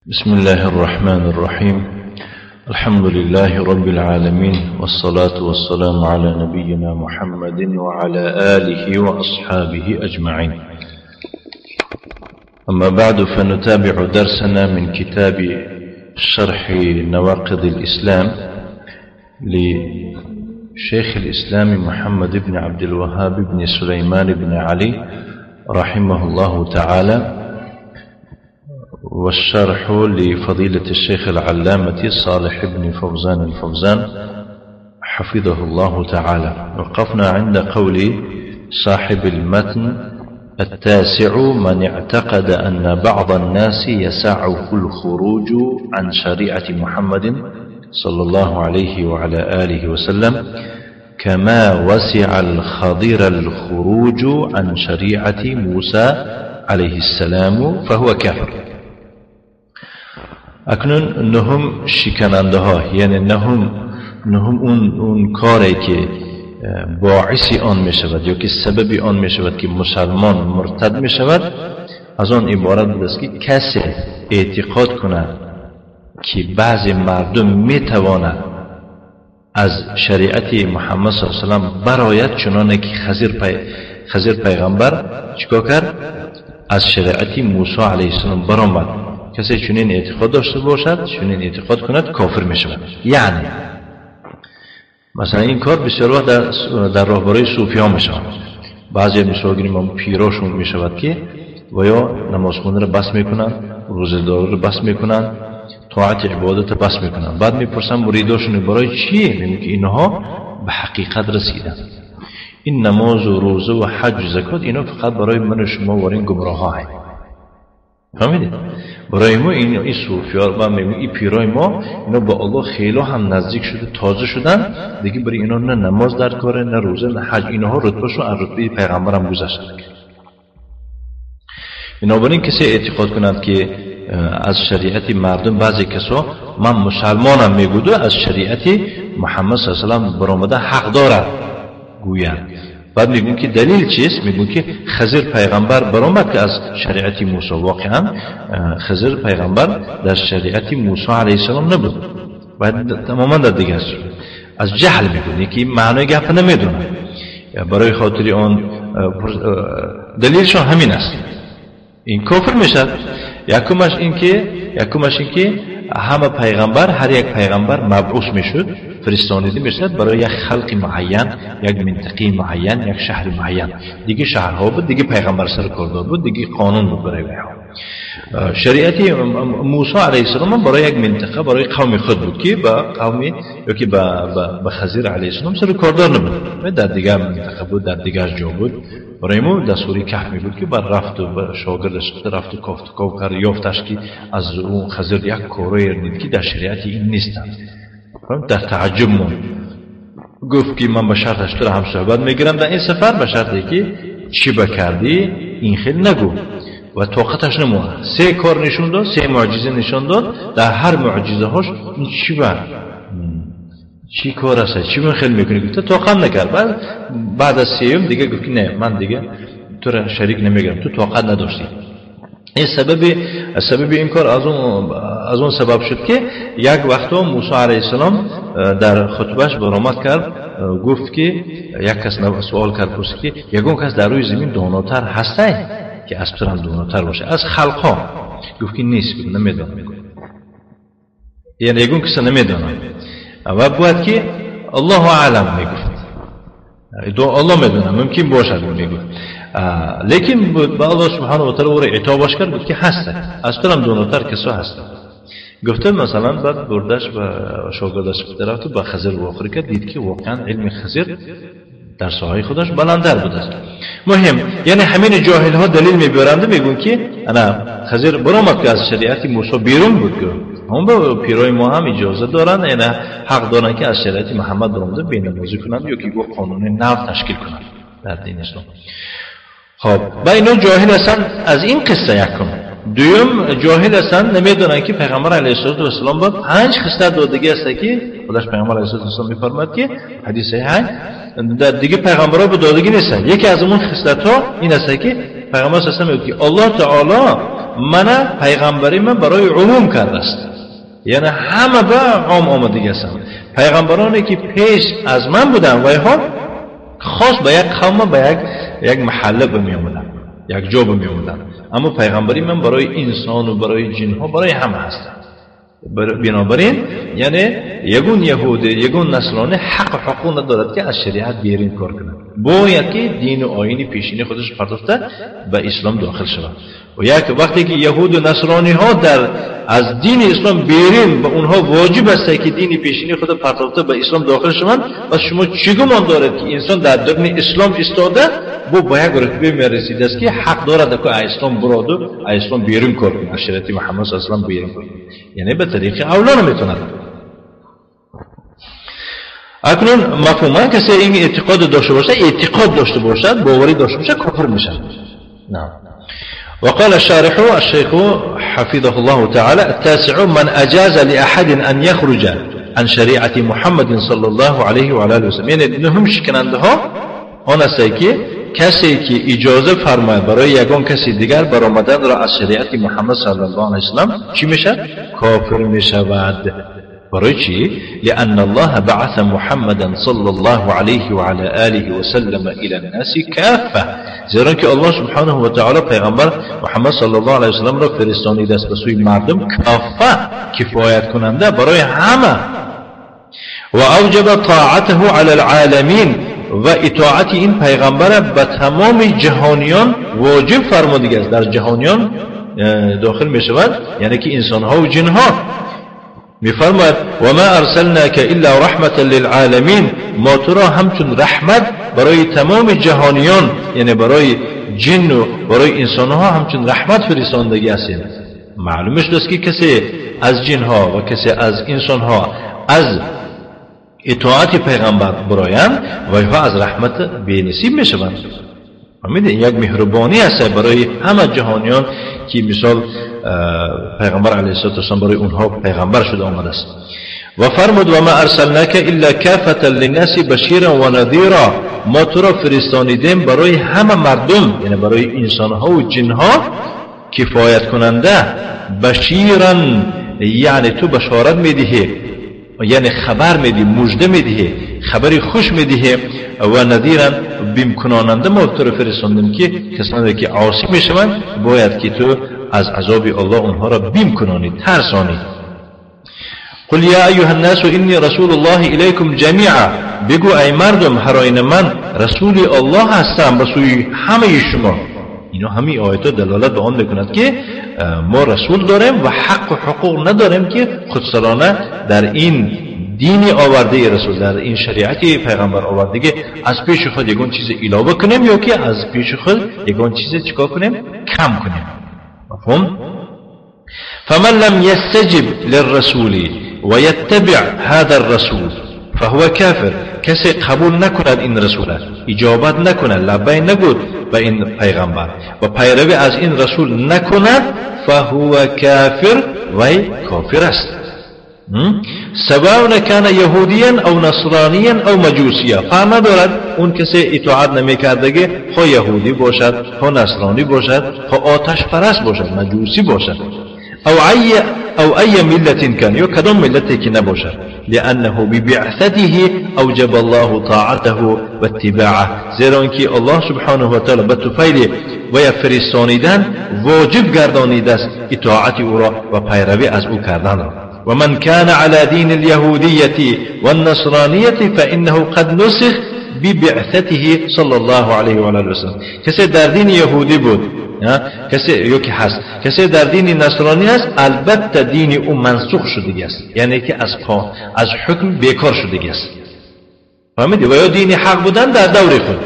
بسم الله الرحمن الرحيم. الحمد لله رب العالمين، والصلاة والسلام على نبينا محمد وعلى آله وأصحابه أجمعين. أما بعد، فنتابع درسنا من كتاب شرح نواقض الإسلام لشيخ الإسلام محمد بن عبد الوهاب بن سليمان بن علي رحمه الله تعالى، والشرح لفضيلة الشيخ العلامة صالح بن فوزان الفوزان حفظه الله تعالى. وقفنا عند قول صاحب المتن: التاسع من اعتقد أن بعض الناس يسعه الخروج عن شريعة محمد صلى الله عليه وعلى آله وسلم كما وسع الخضر الخروج عن شريعة موسى عليه السلام فهو كافر. اکنون نهم شکننده ها، یعنی نهم اون کاری که باعث آن می شود یا که سبب آن می شود که مسلمان مرتد می شود، از آن عبارت بود است که کسی اعتقاد کند که بعض مردم می تواند از شریعت محمد صلی الله علیه و سلم براید، چنانه که خضر پیغمبر چیکار کرد؟ از شریعت موسی علیه السلام برآمد. کسی چنین اعتقاد داشته باشد، چنین اعتقاد کند، کافر می شود. یعنی مثلا این کار بسیار وقت در راهبرای صوفی ها می شود. بعضی مثال گیریم پیراشون می شود که و یا نمازخونه را بس میکنن، روزه‌دار را بس میکنن، طاعت عبادت را بس میکنن. بعد میپرسن مریداشون برای چی؟ میگن که اینها به حقیقت رسیدن. این نماز و روزه و حج و زکات اینا فقط برای من و شما و این گمراه ها هست. فهمیدید؟ برای ما این صوفی‌ها، من میگم این پیرای ما، اینا با الله خیلی هم نزدیک شده، تازه شدن دیگه. برای اینا نه نماز در کاره، نه روزه، نه حج. اینها رتبهشون از رتبه پیغمبرم گذشته. بنابراین کسی اعتقاد کند که از شریعت مردم بعضی کسا من مسلمانم میگود، از شریعت محمد صلی الله علیه و سلم برآمده حق دارد گویند. بعد میگون که دلیل چیست؟ میگون که خضر پیغمبر برآمد که از شریعت موسی. واقعا خضر پیغمبر در شریعت موسی علیه السلام نبود، بعد تماما در دیگر از جهل میگون که معنای گپ نمیدونه. برای خاطر آن دلیلشون همین است، این کافر میشد. یکمش این که همه پیغمبر، هر یک پیغمبر مبعوث میشد، فرستانیده میشد برای یک خلق معین، یک منطقه معین، یک شهر معین. دیگه شهرها بود، دیگه پیغمبر سر کاردار بود، دیگه قانون بود برای اونها. شریعت موسی علیه السلام برای یک منطقه، برای قوم خود بود که با قوم یا که با خضر علیه السلام سر کاردار نبود، در دیگر منطقه بود، در دیگر جا بود. برای ما در سوره کهف میگوید که بر رفت و بر شاگردش رفت و کافت کاو کرد، یافتش که از اون خضر یک کارایی دید که در شریعت این نیستند. در تعجب موند، گفت که من به شرطش تو هم صحبت میگیرم در این سفر، به شرطی که چی بکردی این خیلی نگو. و طاقتش نموند. سه کار نشون داد، سه معجزه نشون داد، در هر معجزه هاش این چی بر چی کار است، چی من خیلی میکنی، گفت طاقت نکرد. بعد از سیوم دیگه گفت که نه، من دیگه تو را شریک نمیگیرم، تو طاقت نداشتی. این سبب این کار از اون سبب شد که یک وقتا موسی علیه السلام در خطبهش برآمد کرد، گفت که یک کس سوال کرد، پرسید که یگون کس در روی زمین داناتر هسته که از تو هم داناتر باشه از خلقها؟ گفت که نیست، نمیدانم، یعنی یگون کس نمیدانم. و باید که الله اعلم میگفت، الله میدونه، ممکن باشد میگفت، لیکن با الله سبحانه و تعالی او را عتابش کرد، گفت که هسته، از تو هم داناتر کسا هسته. گفته مثلا بعد بردش و شاگردش رفت و با خضر واخوری کرد، دید که واقعا علم خضر در ساحه خودش بلندتر بوده است. مهم یعنی همین جاهل ها دلیل میبرند، میگن که انا خضر برآمد که از شریعت موسی بیرون بود، هم با پیرای ما هم اجازه دارن، یعنی حق دارن که از شریعت محمد برآمده بینمازی کنند یا که گفت قانون نو تشکیل کنند در دین اسلام. خب و اینا جاهل هستن از این قصه. یکم دوم جاهل هستن، نمیدونن که پیغمبر علیه السلام با 5 خصلت دادگی است که خودش پیغمبر علیه السلام میفرماد که حدیث صحیح در دیگه پیغمبرها به دادگی نیستن. یکی از اون خصلت ها این است که پیغمبر صلی الله علیه و که الله تعالی من پیغمبری من برای عموم کرده است، یعنی همه به عام آمدگی هستم. پیغمبرانی که پیش از من بودن و ها خاص به یک قوم، به یک محله بمی آمدن، یک جا بمی آمدن، اما پیغمبری من برای انسان و برای جن ها، برای همه هستند. بنابراین یعنی یگون یهودی یگون نصرانی حق و حقوق ندارد که از شریعت بیرون کار کند، باید که دین و آیین پیشینی خودش پرداخته به اسلام داخل شود. و یک وقتی که یهود و نصرانی ها در از دین اسلام بیرون به اونها واجب است که دین پیشینی خود پرداخته به اسلام داخل شوند، و شما چی گمان دارید که انسان در درون اسلام ایستاده با به یک رتبه میرسیده است که حق دارد که اسلام براد و اسلام بیرون کار کنه، از شریعت محمد صلی الله علیه و سلم بیرون کار کنه، یعنی به طریق اولا نمیتوند. اکنون مفهوما کسی این اعتقاد داشته باشه، اعتقاد داشته باشد، باوری داشته باشه، کافر میشه. نعم. وقال الشارح الشيخ حفظه الله تعالى: التاسع من أجاز لأحد أن يخرج عن شريعة محمد صلى الله عليه وعلى آله وسلم. یعنی نهم شکننده ها آن است که کسی که اجازه فرماید برای یگان کسی دیگر برآمدن را از شریعت محمد صلی الله علیه و سلم چی میشه؟ کافر میشود. برای چی؟ لأن الله بعث محمدا صلى الله عليه وعلى آله وسلم إلى الناس كافة. زیرا که الله سبحانه و تعالی پیغمبر محمد صلی الله علیه و سلم را فرستانیده است به سوی مردم کافه، کفایت کننده برای همه. و اوجب طاعته علی العالمین، و اطاعت این پیغمبر به تمام جهانیان واجب فرموده است. در جهانیان داخل می شود، یعنی که انسانها و جنها. میفرماید و ما ارسلناک الا رحمة للعالمین، ما تو را همچون رحمت برای تمام جهانیان، یعنی برای جن و برای انسانها همچون رحمت فرستاندگی هستیم. معلوم است که کسی از جنها و کسی از انسانها از اطاعت پیغمبر برایند و اینها از رحمت بی‌نصیب میشوند. فهمیدین؟ یک مهربانی است برای همه جهانیان که مثال پیغمبر علیه الصلاة والسلام برای اونها پیغمبر شده آمده است. و فرمود و ما ارسلناک الا کافة للناس بشیرا و نذیرا، ما تو را فرستانیدیم برای همه مردم، یعنی برای انسانها و جنها کفایت کننده. بشیرا یعنی تو بشارت میدهی، یعنی خبر میدی، مژده میدهی، خبری خوش میدهی. و نذیرا بیم کناننده ما تو را فرستاندیم که کسانی که عاصی میشوند باید که تو از عذاب الله اونها را بیم کنانی، ترسانی. قل یا ایها الناس انی رسول الله الیکم جمیعا، بگو ای مردم هر آینه من رسول الله هستم به سوی همه شما. اینا همه آیات دلالت به آن میکند که ما رسول داریم و حق و حقوق نداریم که خودسرانه در این دین آورده رسول، در این شریعت پیغمبر آورده که از پیش خود یگان چیز علاوه کنیم یا که از پیش خود یگان چیز چیکار کنیم؟ کم کنیم. مفهوم؟ فمن لم يستجب للرسول ويتبع هذا الرسول فهو كافر. کسی قبول نکند این رسول، اجابت نکند، لبی نگود به این پیغمبر و پیروی از این رسول نکند، فهو کافر، وی کافر است. سواء كان یهودیا او نصرانیا او مجوسیا، فرق ندارد اون کسی اطاعت نمیکردگی خو یهودی باشد، خو نصرانی باشد، خو آتش پرست باشد، مجوسی باشد، او ای ملت كان، یا کدام ملتی که نباشد. لأنه ببعثته أوجب الله طاعته واتباعه، زیرا که الله سبحانه و تعالی به طفیل و یا فرستانیدن واجب گردانیده است اطاعت او را و پیروی از او کردن را. ومن كان على دين اليهودية والنصرانية فإنه قد نسخ ببعثته صلى الله عليه وعلى آله وسلم. کسی در دین یهودی بود، کسی یکی هست، کسی در دین نصرانی هست، البته دین او منسوخ شده است، یعنی که از حکم بیکار شده است. فهمیدی؟ و یا دین حق بودن در دور خود.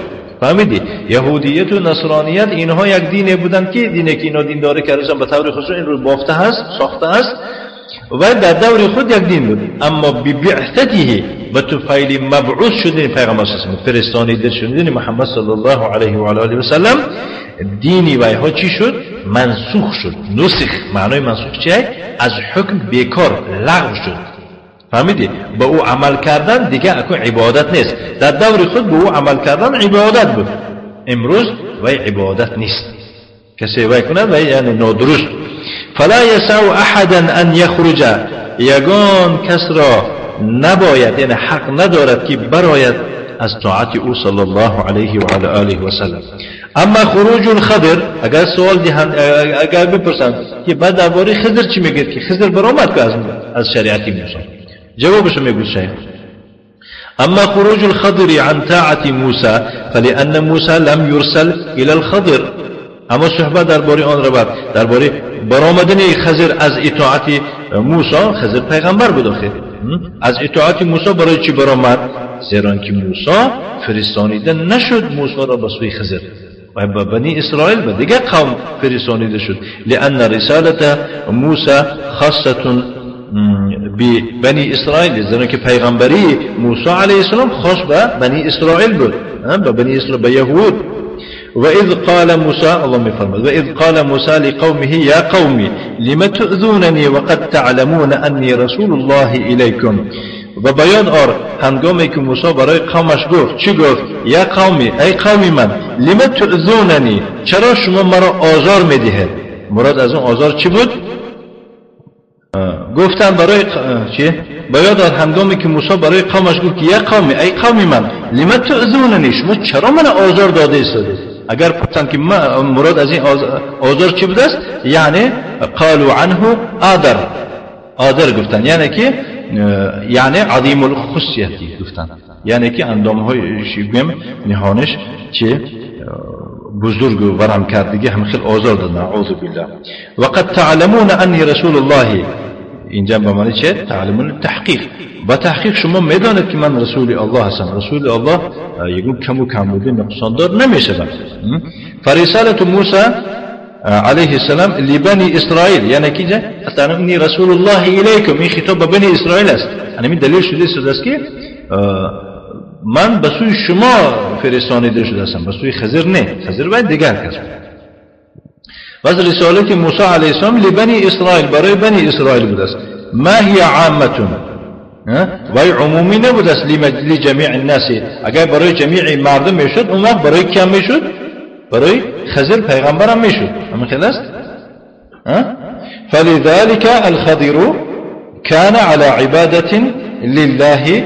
فهمیدی؟ یهودیت و نصرانیت اینها یک دین بودن که دینی که اینا دینداری کردن به طور خصوص این رو بافته هست، ساخته است و در دور خود یک دین بود. اما ببعثته، به طفیل مبعوث شدن پیغمبر صلی الله علیه و سلم، فرستانیده شدن محمد صلی الله علیه و آله و سلم، دینی و ها چی شد؟ منسوخ شد. نسخ معنای منسوخ چیه؟ از حکم بیکار، لغو شد. فهمیدی؟ به او عمل کردن دیگه اكو عبادت نیست. در دور خود به او عمل کردن عبادت بود، امروز وی عبادت نیست. کسی وای کند و یعنی نادرست. فلا يسع احدا ان يخرج، یگان کس را نباید، یعنی حق ندارد که براید از طاعت او صلی الله علیه و علی آله و سلم. اما خروج الخضر، اگر سوال دهند، اگر بپرسند که بعد درباره خضر چی میگید که خضر برآمد که از شریعت موسی، جوابش میگوید شیخ اما خروج الخضر عن طاعة موسى فلأن موسى لم يرسل إلى الخضر. اما صحبت درباره آن رو درباره برآمدن خضر از اطاعت موسی، خضر پیغمبر بود آخه، از اطاعت موسی برای چی برآمد؟ زیرا که موسی فرستانیده نشد موسی را به سوی خضر و به بنی اسرائیل و دیگر قوم فرستانیده شد. لأن رسالة موسى خاصة ببني اسرائیل، زیرا که پیغمبری موسی علیه السلام خاص به بنی اسرائیل بود، به بنی اسرائیل، به یهود. وإذ قال موسى، الله میفرماد وإذ قال موسى لقومه يا قومي لم تؤذونني وقد تعلمون أني رسول الله إليكم. و بیان آر هنگامی که موسی برای قومش گفت، چی گفت؟ یا قومی، ای قومی من، لم تؤذوننی، چرا شما مرا آزار میدهید؟ مراد از اون آزار چی بود؟ گفتن برای چی؟ بیاد آر هنگامی که موسی برای قومش گفت که یا قومی، ای قومی من، لم تؤذوننی، شما چرا من آزار داده ایستادید؟ اگر پرسند که مراد از این آزار چی بوده است، یعنی قالوا عنه آدر، آدر گفتن، یعنی که یعنی عظیم الخصیتی گفتن، یعنی که اندامهای شیگم نهانش چه بزرگ و ورم کردگی هم خیلی آزار دادن، اعوذ بالله. وقد تعلمون انی رسول الله، اینجا به معنی چه؟ تعلمون تحقیق، با تحقیق شما میدانید که من رسول الله هستم. رسول الله یگون کم و کمبودی نقصان دار نمیشه. فرسالة موسی علیه السلام لبنی اسرائیل، یعنی که انی رسول الله الیکم، این خطاب به بنی اسرائیل است. یعنی این دلیل شده است که من به سوی شما فرستانیده شده هستم، به سوی خضر نه، خضر باید دیگر کس. باز رسالت موسی علیه السلام لبنی اسرائیل، برای بنی اسرائیل بوده است. ما هی عامة، وای عمومی نبوده است لجمیع الناس. اگر برای جمیع مردم میشد، اون وقت برای کم میشد؟ برای خضر پیغمبرم میشد. همین خیلی است. فلذلك الخضر كان على عبادة لله،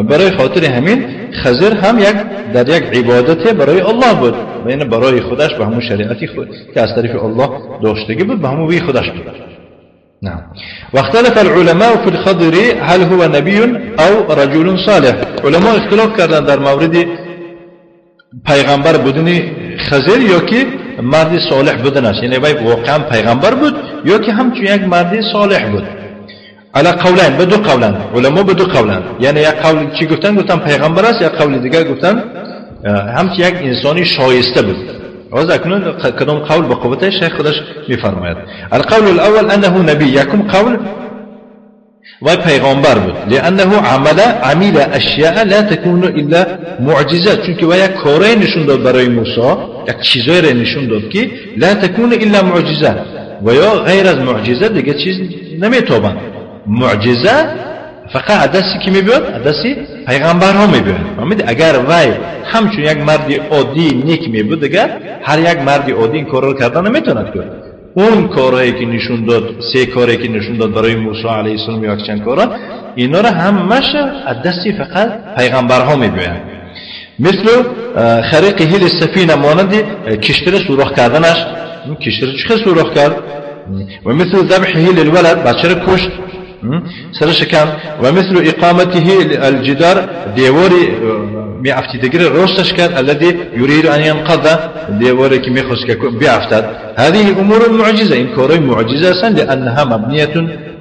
برای خاطر همین خضر هم یک در یک عبادت برای الله بود، یعنی برای خودش به همون شریعتی خود که از طرف الله داشتگی بود، به همون وی خودش بود. نعم. واختلف العلماء في الخضر هل هو نبي او رجل صالح. علماء اختلاف کردن در مورد پیغمبر بودن خضر یا که مرد صالح بودنش، یعنی وی واقعا پیغمبر بود یا که همچون یک مرد صالح بود. على قولین، به دو قولن، علما به دو قولن، یعنی یک قول چی گفتن؟ گفتن پیغمبر است، یک قول دیگر گفتن همچون یک انسانی شایسته بود. باز اکنون کدام قول به قوت شیخ خودش میفرماید. القول الاول انه نبی، یکم قول و پیغمبر بود، لانه عمل اشیاء لا تكون الا معجزه، چون که یک کاری نشون داد برای موسی، یک چیزایی را نشون داد که لا تكون الا معجزه، و یا غیر از معجزه دیگه چیز نمیتابند. معجزه فقط دستی که میبیاد، دستی پیغمبرها میبیاد. فهمید؟ اگر وی همچون یک مرد عادی نیک میبود، دیگر هر یک مرد عادی این کار رو کردن نمیتوند کرد. اون کارهایی که نشون داد، سه کاری که نشون داد برای موسی علیه السلام یا چند کارا، اینا رو همش از دستی فقط پیغمبرها میبیاد. مثل خریق هیل السفینه، مانند کشتی رو سوراخ کردنش، کشتی رو چه سوراخ کرد؟ و مثل ذبحه للولد، بچه رو کشت، سرش کن. و مثل اقامته الجدار، دیواری میافتیدگی راستش کرد، الذي يريد ان ينقض، دیواری که میخواست که بیافتد. هذه امور معجزه، این کارهای معجزه هستند، لانها مبنیه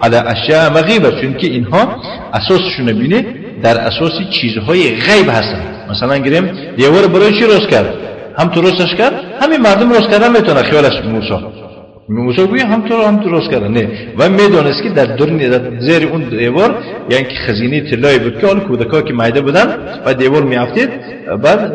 على اشیاء مغیبه، چون که اینها اساسشون بینید در اساس چیزهای غیب هستند. مثلا گیریم دیوار برای چی راست کرد؟ هم تو راستش کرد، همین مردم راست کردن میتونه، خیالش موسی گویا هم تو راست کردن نه، و میدونست که در درون در زیر اون دیوار یعنی که خزینه طلایی بود که آن کودکا که مایده بودن و دیوار میافتید، بعد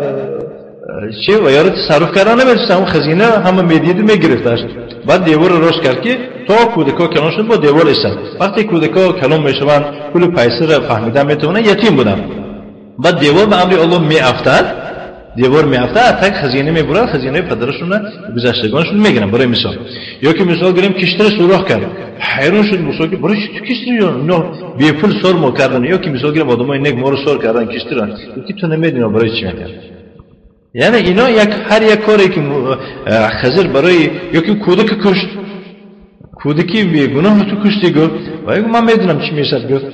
چه و یارو تصرف کردن نمیتونست، اون خزینه همه میدید میگرفتش. بعد دیوار رو راست کرد که تا کودکا کلان شد با دیوار ایستاد. وقتی کودکا کلان میشوند پول پیسه را فهمیدن میتونن، یتیم بودن، بعد دیوار به امر الله میافتد، دیوار میافته تک خزینه میبرن خزینه پدرشون گذشتگانشون میگیرن برای مثال یا که مثال گیریم کشتی رو سوراخ کرد حیران شد موسی که برای چی کشتی رو اینا بی پول سر ما کردن یا که مثال گیریم آدمای نیک ما رو سر کردن کشتی رو که تو نمیدونی برای چی میگن یعنی اینا یک هر یک کاری که خضر برای یا که کودک کشت کودکی بی گناه تو کشتی گفت و من میدونم چی میشد گفت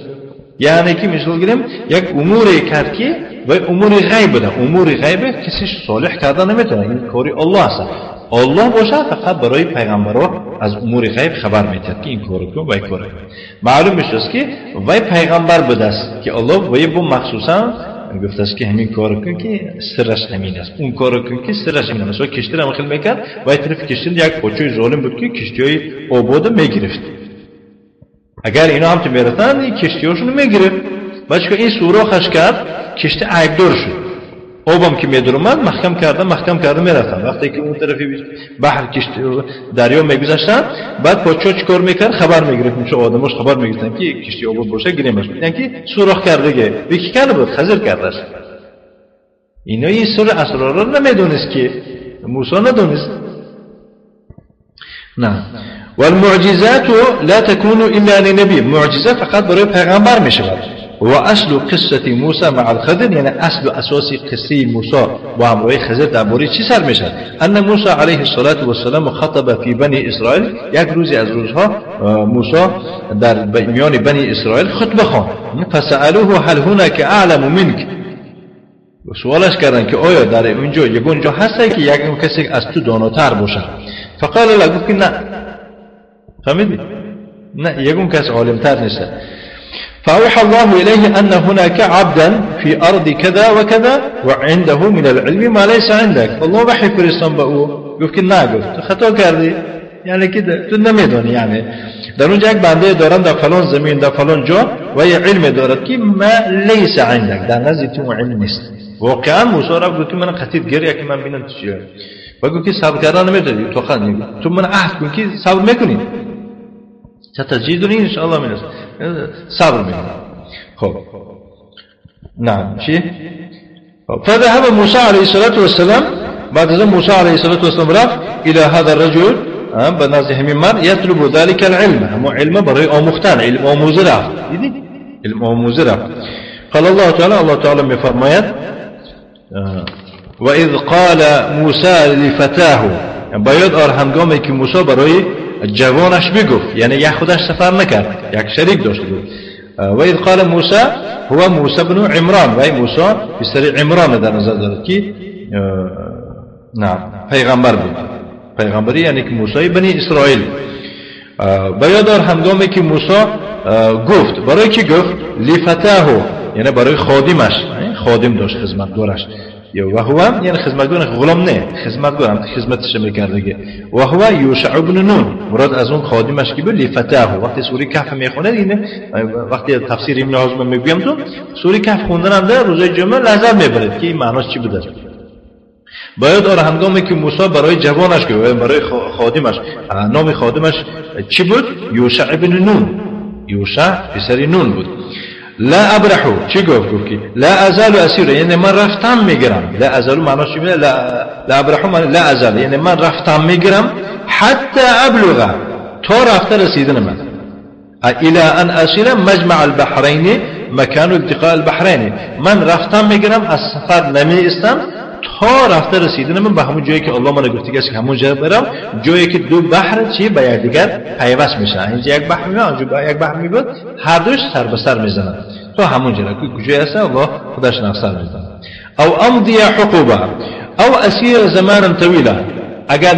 یعنی که مثال گیریم یک اموری کرد که و امور غیب بوده امور غیب کسی صالح کرده نمیتونه این کاری الله است الله باشه فقط برای پیغمبرها از امور غیب خبر میدهد که این کارو کن و این کارو کن معلوم میشه که وای پیغمبر بوده است که الله وای بو مخصوصا گفته است که همین کارو کن که سرش همین است اون کارو کن که سرش همین است مثلا کشتی را خیلی میکرد وای طرف کشتی یک پاچوی ظالم بود که کشتیای آباد میگرفت اگر اینا هم تو میرفتن این کشتیاشونو میگرفت بچه این سوراخش کرد کشتی عیبدار شد آبم که میدرومد محکم کرده محکم کرده میرفتن وقتی که اون طرفی بحر کشتی دریا میگذشتن بعد پادشاه چیکار میکرد خبر میگرفت میشه آدماش خبر میگرفتن که کشتی آباد باشه گیریمش یعنی که سوراخ کرده یکی کرده بود خضر کردش اینا این سر اسرار رو نمیدونست که موسی ندونست نه والمعجزات لا تكون الا لنبي معجزه فقط برای پیغمبر میشود و اصل قصة موسى مع الخضر یعنی اصل و اساس قصه موسی با همراه خضر درباره چی سر میشد ان موسی علیه الصلاة والسلام خطب فی بنی اسرائیل یک روزی از روزها موسی در میان بنی اسرائیل خطبه خواند فسألوه هل هناك اعلم منك سوالش کردن که آیا در اونجا یگون جا هست که یک کسی از تو داناتر باشه فقال له گفت که نه فهمیدی نه یگون کس عالمتر نیست فأوحى الله إليه أن هناك عبدا في أرض كذا وكذا وعنده من العلم ما ليس عندك الله وحی فرستان به او گفت که نه گفت تو خطا کردی یعنی که تو نمیدونی یعنی در اونجا یک بنده دارم در فلان زمین در فلان جا و یه علم دارد که ما لیس عندك در نزد تو علم نیست واقعا موسی رفت گفت که من قطید گیر که من ببینم تو چیه و گفت که صبر کردن نمیتونی تو خان تو من عهد کن که صبر میکنی ستجدني إن شاء الله من صبر منه. خب نعم شيء. فذهب موسى عليه الصلاة والسلام بعد ذلك موسى عليه الصلاة والسلام رفت إلى هذا الرجل بنزه من يطلب ذلك العلم هم علم برای آموختن علم آموزه رفت علم آموزه رفت. قال الله تعالى الله تعالى میفرماید وإذ قال موسى لفتاه باید آر هنگامی که موسی برای جوانش بگفت یعنی یک خودش سفر نکرد یک شریک داشت گفت و اذ قال موسی هو موسی بن عمران و موسی پسر عمران در نظر دارد که نه پیغمبر بود پیغمبری یعنی که موسی بنی اسرائیل باید آر هنگامی که موسی گفت برای کی گفت لفتاه یعنی برای خادمش خادم داشت خدمتگارش و هو یعنی خدمتگار غلام نه خدمتگار هم خدمتش میکرد و هو یوشع بن نون مراد از اون خادمش که بود لفتاه وقتی سوره کهف میخونه اینه وقتی تفسیر ابن حزم میگویم تو سوره کهف خوندن هم در روز جمعه لذت میبرید که این معناش چی بوده. باید آر هنگامی که موسی برای جوانش که برای خادمش نام خادمش چی بود یوشع بن نون یوشع پسر نون بود لا ابرحو چی گفت گفت که لا ازال اسیر یعنی من رفتم میگیرم لا ازال معناش چی میشه لا ابرحو معنی لا ازال یعنی من رفتم میگیرم حتی ابلغ تا رفته رسیدن من الى ان اصل مجمع البحرین مکان التقاء البحرین من رفتم میگیرم از سفر نمی ایستم تا رفته رسیدن من به همون جایی که الله من گفته که همون جا برم جایی که دو بحر چی به یکدیگر پیوست میشن اینجا یک بحر میاد اونجا یک بحر میاد هر دوش سر به سر میزنن تا همون جا که کجای هست الله خودش نفسر میزنه او امضی حقوبا او اسیر زمان طویلا اگر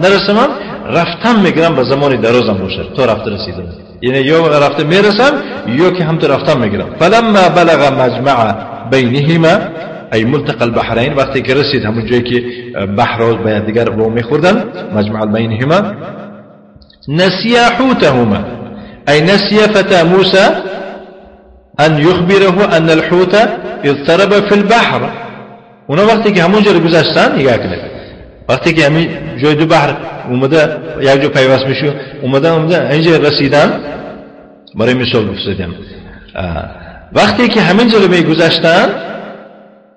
نرسم رفتم میگیرم به زمان درازم باشه تا رفته رسیدن یعنی یا رفته میرسم یا که هم تو رفتم میگیرم فلما بلغ مجمع بینهما ای ملتقى البحرین وقتی که رسید همون جایی که بحر به یکدیگر رو میخوردن مجمع بینهما نسي حوتهما ای نسي فتى موسى ان يخبره ان الحوت اضطرب في البحر اونا وقتی که همونجا رو گذشتن نگاه کنید وقتی که همین جای دو بحر اومده یک جا پیوست میشه اومده اینجا رسیدن برای مثال گفتم وقتی که همینجا رو میگذشتن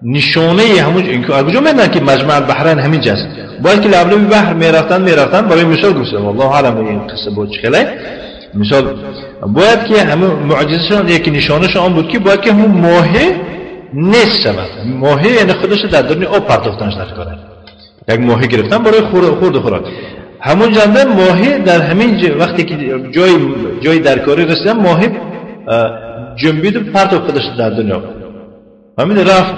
نشانه همون کجا میدونن که مجمع البحرین همین جاست باید که لبلب بحر میرفتن برای مثال گفتم والله اعلم این قصه بود چخله مثال باید که همون معجزهشون یکی نشانهشون آن بود که باید که همون ماهی نیست شود ماهی یعنی خودش در درون آب پرداختنش نکنه یک ماهی گرفتن برای خورد خوراک همون جنده ماهی در همین وقتی که جای درکاری رسیدن ماهی جنبید و پرتاب خودش در دنیا همین رفت.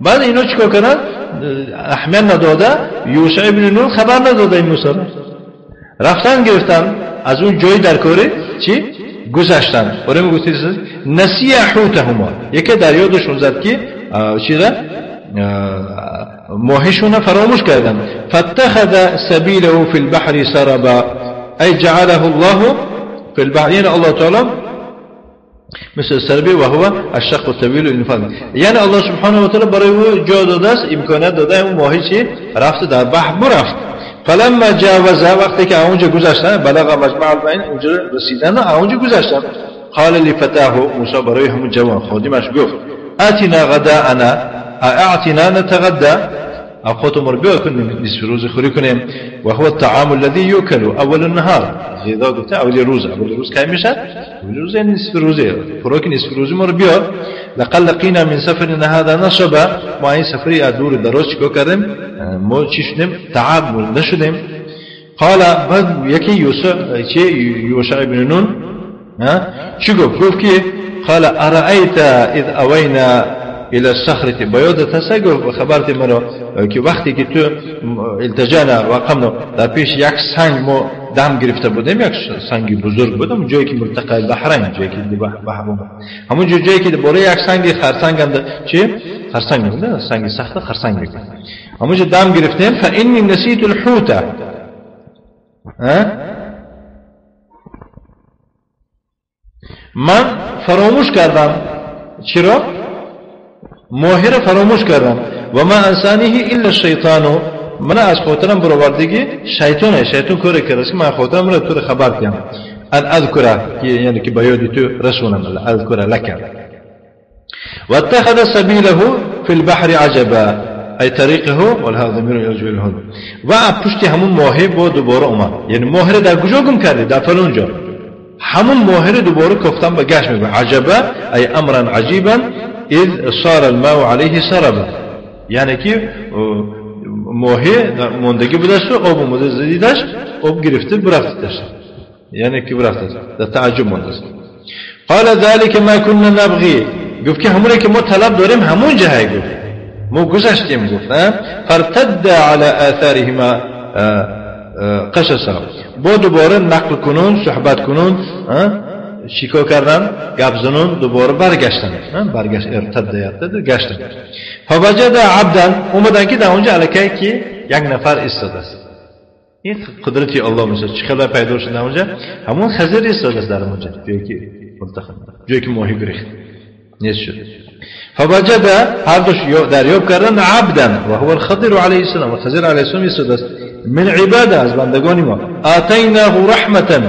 بعد اینا چیکار کردن؟ اهمیت نداده یوشع ابن نون خبر نداده این موسی رفتن گرفتن از اون جای درکاری چی؟ گذشتن. برای میگفتید نسی حوتهما یکی در یادشون زد که چی را؟ ماهیشون فراموش کردن. فاتخذ سبیله فی البحر سربا ای جعله الله فی البحر یعنی الله تعالی مثل سربی و هو الشق الطویل الانفاذ یعنی الله سبحانه و تعالی برای او جا داده است امکانات داده اون ماهی چی رفت در بحر برفت. فلما جاوز وقتی که اونجا گذشتن بلغ مجمع البحرین اونجا رسیدن و اونجا گذشتن قال لفتاه موسی برای همون جوان خادمش گفت اتنا غداءنا اعطنا نتغدى اوقات ما رو بیا کنیم نصف روز خوری کنیم و هو الطعام الذي يؤكل اول النهار غذا گفته اول روز کی میشه اول روز یعنی نصف روزه خوراک نصف روزی ما رو بیار. لقد لقینا من سفرنا هذا نصبا ما این سفری از دور دراز چیکار کردیم ما چی شدیم تعب نشدیم. قال بعد یکی یوشع بن نون چی گفت؟ گفت که قال ارأیت اذ اوینا الى الصخرة بیادت هست گفت خبرت مرا که وقتی که تو التجانا و قمنا در پیش یک سنگ ما دم گرفته بودیم یک سنگ بزرگ بود همون جایی که ملتقى بحرین جایی که بحر همون جایی که بالای یک سنگ خرسنگ هم چی خرسنگ میگه سنگ سخت خرسنگ میگه همونجا دم گرفتیم. فانی نسیت الحوت من فراموش کردم چرا؟ ماهی را فراموش کردم و ما انسانیه الا الشیطان من از خاطرم برآوردگی شیطانه شیطان کار کرده که من خاطرم را تو را خبر کنم ان اذکره یعنی که به یاد تو رسونم اذکره لک و اتخذ سبیله فی البحر عجبا ای طریقه والها ضمیر یرجع الى هنا و پشت همون ماهی با دوباره اومد یعنی ماهی را در کجا گم کرده در فلان جا همون ماهی را دوباره کفتن به گشت میگه عجبا ای امرا عجیبا اذ صار الماء عليه سربا یعنی که ماهی ماندگی بودش و آب اومده زدیدش آب گرفته برفتش یعنی که برفته در تعجب مانده است. قال ذلك ما كنا نبغي گفت که همونه که ما طلب داریم همون جهه گفت ما گذشتیم گفت فارتد على آثارهما قصصا با دوباره نقل کنون صحبت کنون چیکار کردن گپ زنون دوباره برگشتن برگشت ارتد گشتن. فوجد عبدا اومدن که در اونجا الکی که یک نفر ایستاده است این قدرتی الله میشه چه خبر پیدا شد در اونجا همون خضر ایستاده است در اونجا جایی که جایی که ماهی گرفت نیست شد. فوجد هر دوش دریاب کردن عبدا و هو الخضر علیه السلام خضر علیه السلام ایستاده است من عباده از بندگان ما آتیناه رحمتا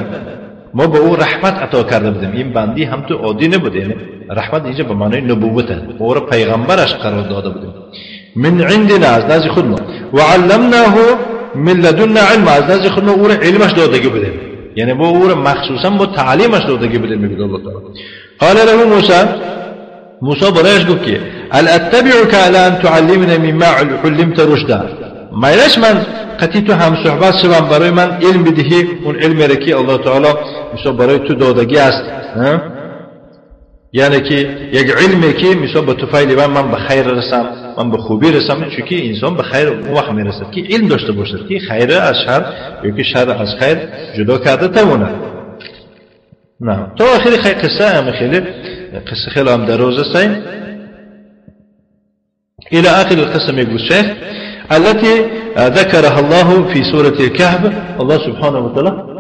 ما به او رحمت عطا کرده بودیم. این بندی هم تو عادی نبود یعنی رحمت اینجا به معنای نبوت است او را پیغمبرش قرار داده بودیم من عندنا از نزد خود ما و علمناه من لدنا علم از نزد خود ما او را علمش دادگی بودیم یعنی با او را مخصوصا با تعلیمش دادگی بودیم میگه الله تعالی. قال له موسی موسی برایش گفت که هل اتبعك على ان تعلمني مما علمت رشدا مایلش من قطعی تو هم صحبت شوم برای من علم بدهی اون علمی را که الله تعالی مثلا برای تو دادگی است یعنی که یک علمی که مثلا به طفیل من به خیر رسم من به خوبی رسم چون که انسان به خیر اون وقت میرسد که علم داشته باشد که خیر از شر یا که شر از خیر جدا کرده تواند. نه تا آخر خیلی قصه هم خیلی قصه خیلی هم دراز است الى آخر القصه میگوید شیخ التي ذكرها الله في سورة الكهف. الله سبحانه وتعالى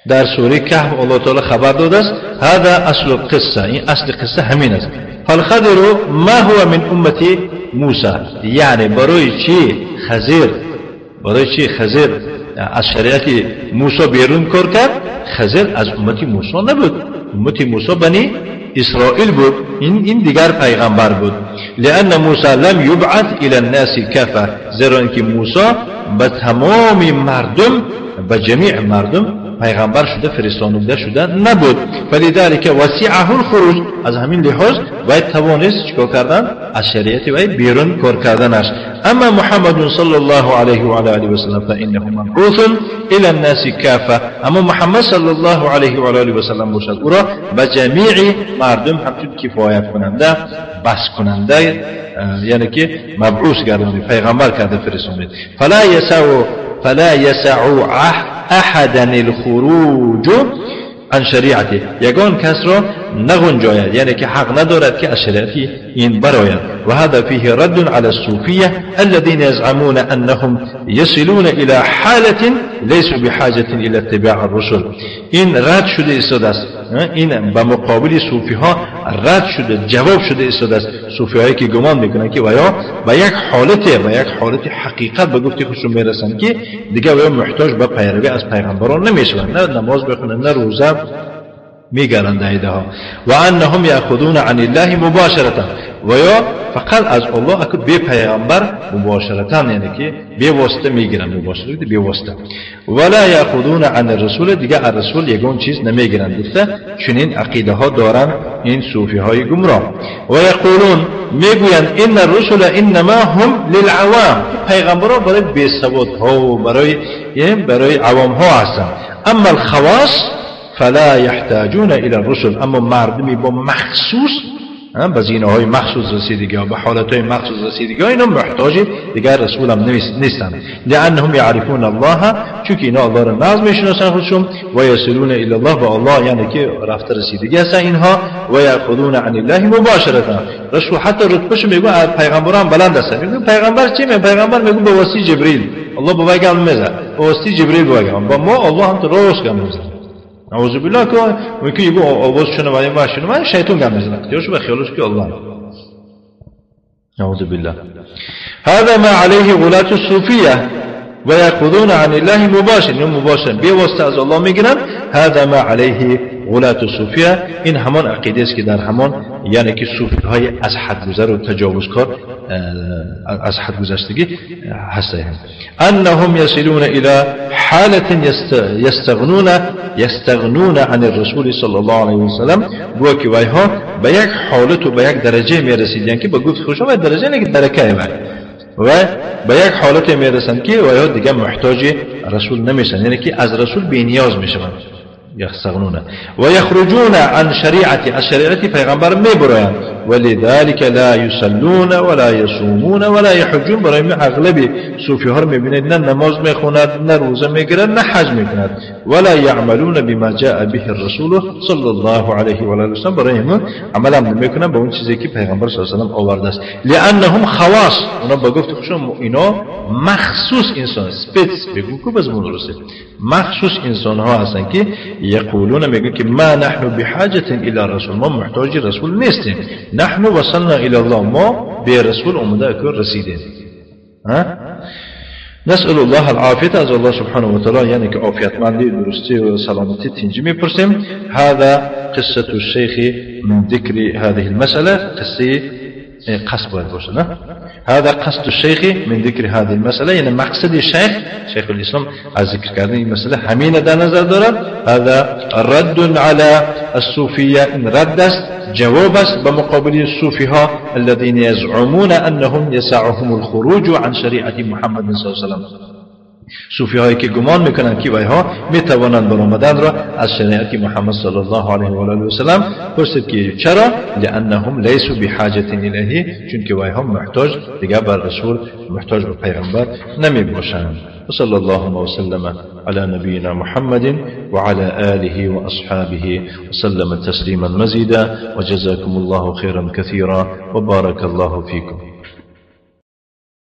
در سوره کهف الله تعالی خبر داده است هذا اصل القصه این اصل قصه همین است. فالخضر ما هو من امتی موسی یعنی برای چی خضر برای چی خضر از شریعت موسی بیرون کار کرد؟ خضر از امتی موسی نبود، امتی موسی بنی اسرائیل بود، این دیگر پیغمبر بود. لأن موسی لم يبعث الى الناس كافة، زیرا اینکه موسی به تمام مردم، به جمیع مردم پیغمبر شده فرستانده شده نبود. فلذلك وسعه الخروج، از همین لحاظ باید توانست چیکار کردن؟ از شریعت وی بیرون کار کردنش. اما محمد صلی الله علیه و آله و سلم فانه مبعوث الى الناس كافة، اما محمد صلی الله علیه و آله و سلم باشد او را به جمیع مردم همچون کفایت کننده، بس کننده، یعنی که مبعوث گردانید، پیغمبر کرده فرستانید. فلا يسع احدا الخروج عن شریعته، یگان کس را نگنجاید، یعنی که حق ندارد که از شریعتی این براید. و هذا فيه رد على الصوفية الذين يزعمون أنهم يصلون إلى حالة ليسوا بحاجة إلى اتباع الرسل. این رد شده ایستاده است، این به مقابل صوفی ها رد شده، جواب شده ایستاده است. صوفی هایی که گمان میکنن که ویا به یک حالت حقیقت به گفته خودشون میرسن که دیگه ویا محتاج به پیروی از پیغمبران نمیشوند، نه نماز بخونن نه روزه میگرند ایده ها. و انهم یاخذون عن الله مباشرتا، و یا فقط از الله اکو بی پیغمبر مباشرتا، یعنی که بی واسطه میگیرن، مباشرتا بی واسطه. ولا یاخذون عن الرسول، دیگه از رسول یگون چیز نمیگیرن. گفته چنین عقیده ها دارن این صوفی های گمراه. و یقولون، میگویند ان الرسل انما هم للعوام، پیغمبران برای بی سواد ها و برای عوام ها هستن. اما الخواص فلا يحتاجون الى الرسل، اما مردمی با مخصوص به زینه های مخصوص رسیدگی ها، به حالت های مخصوص رسیدگی ها، اینا محتاج دیگر رسول هم نیستن. لانهم يعرفون الله، چون که اینا الله را ناز میشناسن خودشون، و یصلون الى الله، و الله یعنی که رفته رسیدگی هستن اینها. و یاخذون عن الله مباشرتا، رسول حتی رتبهش میگه پیغمبران بلند هستن. میگه پیغمبر چی؟ پیغمبر میگه به واسطه جبریل الله با گام میزنه، به واسطه جبریل با گام، با ما الله هم راست گام میزنه. نعوذ بالله که ممکن یگو آواز شنوه ما شنوه شیطان گام میزنه، اختیارش به خیالش که الله. نعوذ بالله. هذا ما عليه غلاة الصوفية ويأخذون عن الله مباشر، مباشر بواسطه از الله میگیرن. هذا ما عليه غلاة الصوفية، این همان عقیده است که در همان یعنی که صوفی های از حد گذر و تجاوزکار، از حد گذشتگی هستند. انهم يصلون الى حالة يستغنون عن الرسول صلی الله علیه و سلم، گویا که وایها به یک حالت و به یک درجه میرسیدن که به گفت خوشم به درجه نه که درکه و به یک حالت میرسند که وایها دیگه محتاج رسول نمیشن، یعنی که از رسول بی نیاز میشوند. يستغنون ويخرجون عن شريعة، الشريعة پیغمبر میبرایند. ولذلك لا يصلون ولا يصومون ولا يحجون، برای اغلب صوفی ها رو میبینید نه نماز میخوند، نه روزه میگیرد، نه حج میکند. ولا يعملون بما جاء به الرسول صلى الله عليه و سلم، برای همون عمل هم نمیکنن به اون چیزی که پیغمبر صلی الله علیه و سلم آورده است. لانهم خواص، اونا با گفت خودشون اینا مخصوص انسان، спец بگو که بزمون درسته، مخصوص انسان ها هستن که یقولون، میگن که ما نحن بحاجة الى رسول، ما محتاج رسول نیستیم. نحن وصلنا الى الله، ما به رسول اومده که رسیدیم. نسأل الله العافية، از الله سبحانه و تعالی یعنی که عافیتمندی، درستی و سلامتی تنجی میپرسیم. هذا قصة الشيخ من ذكر هذه المسألة، قصة قصد باید باشه نه؟ هذا قصد الشيخ من ذكر هذه المسألة، یعنی مقصد شیخ، شیخ الاسلام از ذکر کردن این مسئله همین در نظر دارد. هذا رد على الصوفية، این رد است، جواب است به مقابل الصوفی ها الذين يزعمون انهم يسعهم الخروج عن شریعت محمد صلی الله علیه و سلم، صوفی هایی که گمان میکنند که ویها میتوانند برآمدن را از شریعت محمد صلی الله علیه و آله و سلم. پرسید که چرا؟ لانهم لیسوا بحاجة الیه، چون که ویها محتاج دیگه بر رسول، محتاج به پیغمبر نمی باشند. وصلى الله وسلم على نبينا محمد وعلى آله وأصحابه وسلم تسليما مزيدا، وجزاكم الله خيرا كثيرا وبارك الله فيكم.